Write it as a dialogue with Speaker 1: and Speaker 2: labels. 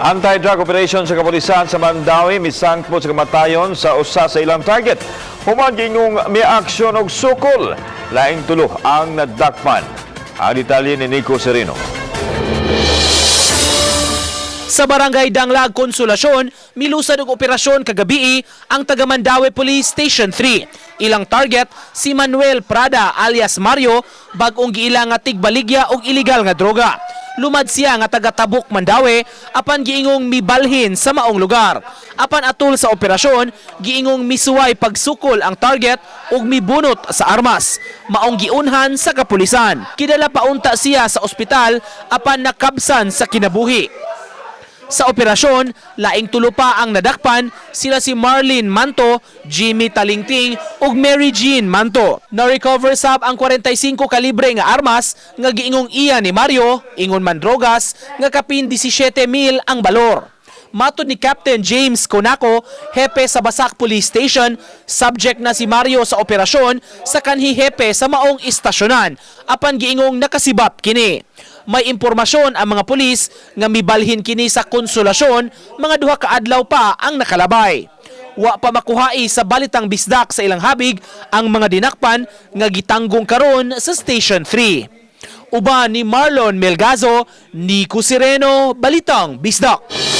Speaker 1: Anti-drug operation sa kapulisan sa Mandaue misangpot sa kamatayon sa usa sa ilang target. Human giingong miaksyon og sukol. Laing tulo ang nadakpan. Ang detalye ni Nico Sereno.
Speaker 2: Sa Barangay Danglag, Consolacion, milusad og operasyon kagabii ang taga Mandaue Police Station 3. Ilang target si Manuel Prada alias Mario, bag-ong giila nga tigbaligya og iligal nga droga. Lumad siya nga taga Tabuk, Mandaue, apan giingong mibalhin sa maong lugar. Apan atul sa operasyon, giingong misuway pagsukol ang target ug mibunot sa armas. Maong giunhan sa kapulisan. Kidala paunta siya sa ospital apan nakabsan sa kinabuhi. Sa operasyon, laing tulo pa ang nadakpan, sila si Marlene Manto, Jimmy Talingting ug Mary Jean Manto. Na-recover sab ang 45 kalibre nga armas nga giingong iya ni Mario, ingon man drogas, nga kapin 17,000 ang balor. Matod ni Captain James Conaco, hepe sa Basak Police Station, subject na si Mario sa operasyon sa kanhi hepe sa maong istasyonan, apan giingong nakasibap kini. May impormasyon ang mga pulis nga mibalhin kini sa Konsolasyon mga 2 ka adlaw pa ang nakalabay. Wa pa makuhai sa Balitang Bisdak sa ilang habig ang mga dinakpan nga gitanggong karon sa Station 3. Uban ni Marlon Melgazo, Nico Sereno, Balitang Bisdak.